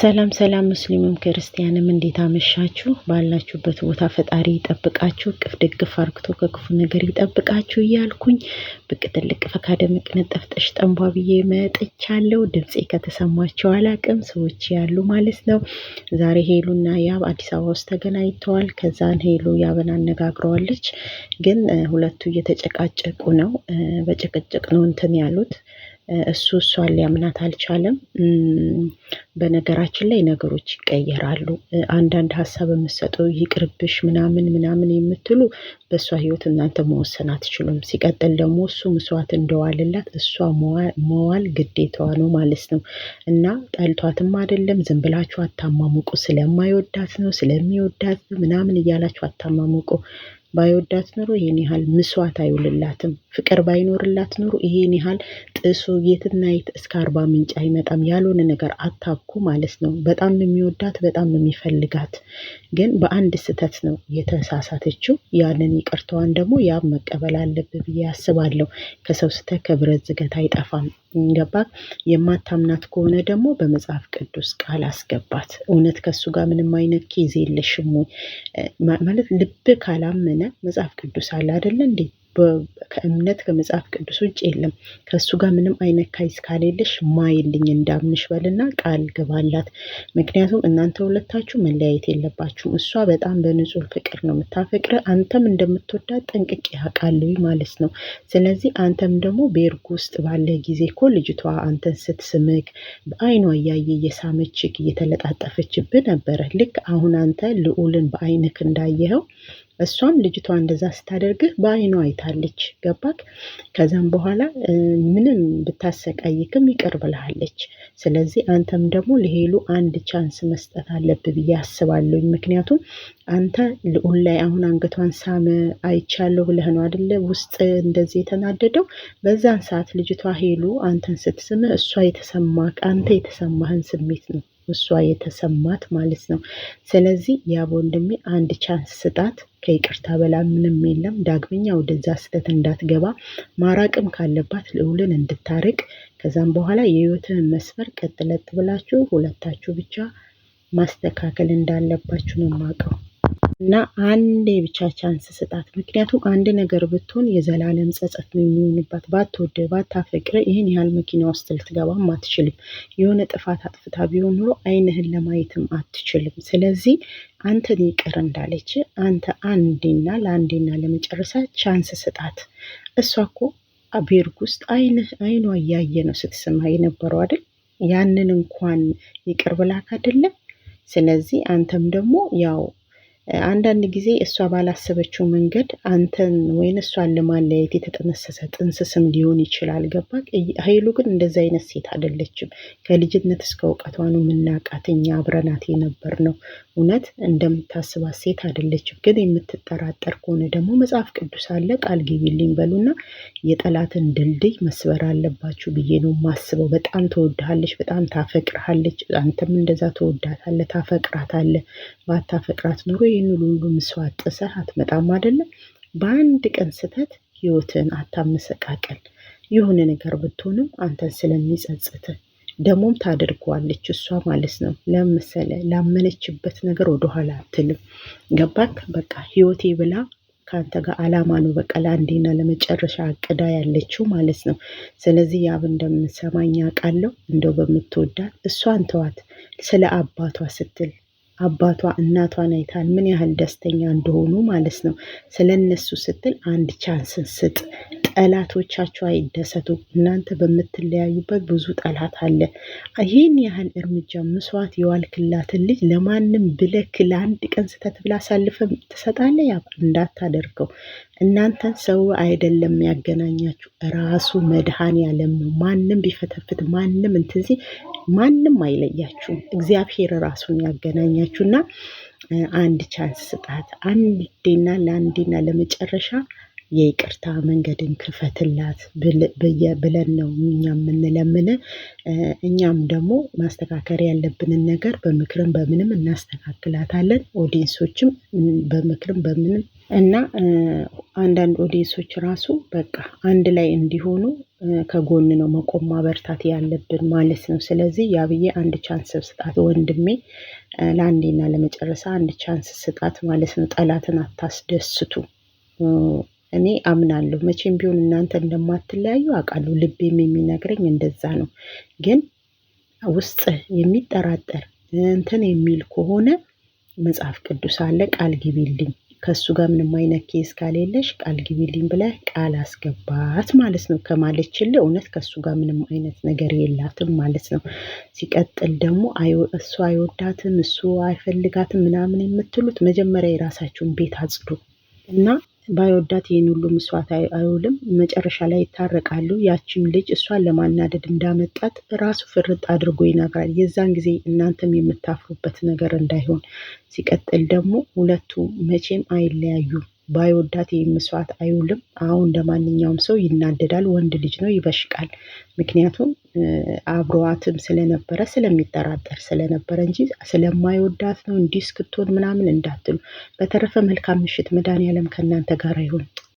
ሰላም ሰላም፣ ሙስሊምም ክርስቲያንም እንዴት አመሻችሁ? ባላችሁበት ቦታ ፈጣሪ ይጠብቃችሁ፣ እቅፍ ድግፍ አርግቶ ከክፉ ነገር ይጠብቃችሁ እያልኩኝ ብቅ ጥልቅ ፈካ ደምቅ ነጠፍጠሽ ጠንቧ ብዬ መጥቻለሁ። ድምፄ ከተሰማቸው አላቅም ሰዎች ያሉ ማለት ነው። ዛሬ ሄሉና ያብ አዲስ አበባ ውስጥ ተገናኝተዋል። ከዛን ሄሉ ያብን አነጋግረዋለች። ግን ሁለቱ እየተጨቃጨቁ ነው። በጭቅጭቅ ነው እንትን ያሉት። እሱ እሷን ሊያምናት አልቻለም። በነገራችን ላይ ነገሮች ይቀየራሉ። አንዳንድ ሀሳብ የምትሰጡ ይቅርብሽ ምናምን ምናምን የምትሉ በእሷ ህይወት እናንተ መወሰን አትችሉም። ሲቀጥል ደግሞ እሱ መስዋዕት እንደዋልላት እሷ መዋል ግዴታዋ ነው ማለት ነው እና ጠልቷትም አይደለም። ዝም ብላችሁ አታማሙቁ። ስለማይወዳት ነው ስለሚወዳት ምናምን እያላችሁ አታማሙቁ። ባይወዳት ኑሮ ይሄን ያህል ምስዋት አይውልላትም። ፍቅር ባይኖርላት ኑሮ ይሄን ያህል ጥሶ የትና የት እስከ አርባ ምንጭ አይመጣም። ያልሆነ ነገር አታብኩ ማለት ነው። በጣም ነው የሚወዳት፣ በጣም ነው የሚፈልጋት። ግን በአንድ ስህተት ነው የተሳሳተችው። ያንን ይቅርታዋን ደግሞ ያብ መቀበል አለብህ ብዬ አስባለሁ። ከሰው ስህተት ከብረት ዝገት አይጠፋም። ገባት። የማታምናት ከሆነ ደግሞ በመጽሐፍ ቅዱስ ቃል አስገባት። እውነት ከእሱ ጋር ምንም አይነት case የለሽም ወይ ማለት ልብ ካላመነ መጽሐፍ ቅዱስ አለ አይደለ እንዴ? ከእምነት ከመጽሐፍ ቅዱስ ውጭ የለም። ከእሱ ጋር ምንም አይነት case ካሌለሽ ማይልኝ እንዳምንሽ በልና ቃል ግባላት። ምክንያቱም እናንተ ሁለታችሁ መለያየት የለባችሁም። እሷ በጣም በንጹህ ፍቅር ነው የምታፈቅር፣ አንተም እንደምትወዳት ጠንቅቄ አውቃለሁ ማለት ነው። ስለዚህ አንተም ደግሞ ቤርጎ ውስጥ ባለ ጊዜ እኮ ልጅቷ አንተን ስትስምክ በአይኗ እያየ እየሳመችክ እየተለጣጠፈችብህ ነበረ። ልክ አሁን አንተ ልዑልን በአይንክ እንዳየኸው እሷም ልጅቷ እንደዛ ስታደርግህ በአይኗ አይታለች። ገባክ? ከዛም በኋላ ምንም ብታሰቃይክም ይቅር ብልሃለች። ስለዚህ አንተም ደግሞ ለሄሉ አንድ chance መስጠት አለብህ ብዬ አስባለሁ። ምክንያቱም አንተ ልዑል ላይ አሁን አንገቷን ሳመ አይቻለሁ ብለህ ነው አደለ ውስጥ እንደዚህ የተናደደው። በዛን ሰዓት ልጅቷ ሄሉ አንተን ስትስምህ እሷ የተሰማ አንተ የተሰማህን ስሜት ነው እሷ የተሰማት ማለት ነው። ስለዚህ ያብ ወንድሜ አንድ chance ስጣት። ከይቅርታ በላይ ምንም የለም። ዳግመኛ ወደዛ ስህተት እንዳትገባ ማራቅም ካለባት ልዑልን እንድታርቅ ከዛም በኋላ የህይወትህን መስመር ቀጥለጥ ብላችሁ ሁለታችሁ ብቻ ማስተካከል እንዳለባችሁ ነው የማውቀው። እና አንዴ ብቻ chance ስጣት። ምክንያቱም አንድ ነገር ብትሆን የዘላለም ጸጸት ነው የሚሆንባት። ባትወድ ባታፈቅር ይህን ያህል መኪና ውስጥ ልትገባም አትችልም። የሆነ ጥፋት አጥፍታ ቢሆን ኑሮ አይንህን ለማየትም አትችልም። ስለዚህ አንተን ይቅር እንዳለች አንተ አንዴና ለአንዴና ለመጨረሻ chance ስጣት። እሷ እኮ አቤርግ ውስጥ አይንህ አይኗ እያየ ነው ስትስማ የነበረው አይደል? ያንን እንኳን ይቅር ብላክ አይደለም። ስለዚህ አንተም ደግሞ ያው አንዳንድ ጊዜ እሷ ባላሰበችው መንገድ አንተን ወይን እሷን ለማለያየት የተጠነሰሰ ጥንስስም ሊሆን ይችላል። ገባ? ሀይሉ ግን እንደዚ አይነት ሴት አይደለችም። ከልጅነት እስከ እውቀቷ ነው የምናውቃት እኛ አብረናት የነበር ነው። እውነት እንደምታስባት ሴት አይደለችም። ግን የምትጠራጠር ከሆነ ደግሞ መጽሐፍ ቅዱስ አለ፣ ቃል ግቢልኝ በሉና የጠላትን ድልድይ መስበር አለባችሁ ብዬ ነው ማስበው። በጣም ትወድሃለች፣ በጣም ታፈቅርሃለች። አንተም እንደዛ ትወዳታለህ፣ ታፈቅራታለህ። ባታፈቅራት ኑሮ ይህን ሁሉ ምስዋዕት ጥሰህ አትመጣም አይደለም። በአንድ ቀን ስህተት ህይወትን አታመሰቃቀል። የሆነ ነገር ብትሆንም አንተን ስለሚጸጽት ደሞም ታደርገዋለች እሷ ማለት ነው። ለምሳሌ ላመነችበት ነገር ወደኋላ አትልም። ገባክ? በቃ ህይወቴ ብላ ከአንተ ጋር አላማ ነው በቃ ለአንዴና ለመጨረሻ አቅዳ ያለችው ማለት ነው። ስለዚህ ያብ እንደምሰማኝ አውቃለሁ። እንደው በምትወዳት እሷን ተዋት፣ ስለ አባቷ ስትል አባቷ እናቷን አይታል ምን ያህል ደስተኛ እንደሆኑ ማለት ነው። ስለ እነሱ ስትል አንድ ቻንስን ስጥ። ጠላቶቻቸው አይደሰቱ። እናንተ በምትለያዩበት ብዙ ጠላት አለ። ይህን ያህል እርምጃ መስዋዕት የዋልክላትን ልጅ ለማንም ብለክ ለአንድ ቀን ስተት ብላ አሳልፈ ትሰጣለህ? ያ እንዳታደርገው። እናንተን ሰው አይደለም ያገናኛችሁ ራሱ መድኃኔዓለም ነው። ማንም ቢፈተፍት ማንም እንትን ሲል ማንም አይለያችሁም። እግዚአብሔር ራሱን ያገናኛችሁና አንድ chance ስጣት። አንዴና ለአንዴና ለመጨረሻ የይቅርታ መንገድን ክፈትላት ብለን ነው እኛ የምንለምን። እኛም ደግሞ ማስተካከል ያለብንን ነገር በምክርም በምንም እናስተካክላታለን። Audience ኦችም በምክርም በምንም እና አንዳንድ audience ኦች ራሱ በቃ አንድ ላይ እንዲሆኑ ከጎን ነው መቆም ማበርታት ያለብን ማለት ነው። ስለዚህ ያብዬ አንድ chance ስጣት ወንድሜ፣ ለአንዴና ለመጨረሻ አንድ chance ስጣት ማለት ነው። ጠላትን አታስደስቱ። እኔ አምናለሁ መቼም ቢሆን እናንተ እንደማትለያዩ አውቃለሁ። ልቤም የሚነግረኝ እንደዛ ነው። ግን ውስጥ የሚጠራጠር እንትን የሚል ከሆነ መጽሐፍ ቅዱስ አለ፣ ቃል ግቢልኝ ከእሱ ጋር ምንም አይነት case ካሌለሽ ቃል ግቢልኝ ብለህ ቃል አስገባት ማለት ነው። ከማለችልህ እውነት ከእሱ ጋር ምንም አይነት ነገር የላትም ማለት ነው። ሲቀጥል ደግሞ እሱ አይወዳትም እሱ አይፈልጋትም ምናምን የምትሉት መጀመሪያ የራሳችሁን ቤት አጽዱ እና ባይወዳት ይህን ሁሉ መስዋዕት አይውልም። መጨረሻ ላይ ይታረቃሉ። ያቺም ልጅ እሷን ለማናደድ እንዳመጣት ራሱ ፍርጥ አድርጎ ይነግራል። የዛን ጊዜ እናንተም የምታፍሩበት ነገር እንዳይሆን። ሲቀጥል ደግሞ ሁለቱ መቼም አይለያዩም። ባይወዳት ይህን መስዋዕት አይውልም። አሁን እንደ ማንኛውም ሰው ይናደዳል። ወንድ ልጅ ነው፣ ይበሽቃል። ምክንያቱም አብሯትም ስለነበረ ስለሚጠራጠር ስለነበረ እንጂ ስለማይወዳት ነው እንዲህ እስክትሆን ምናምን እንዳትሉ። በተረፈ መልካም ምሽት። መድኃኒዓለም ከእናንተ ጋር ይሁን።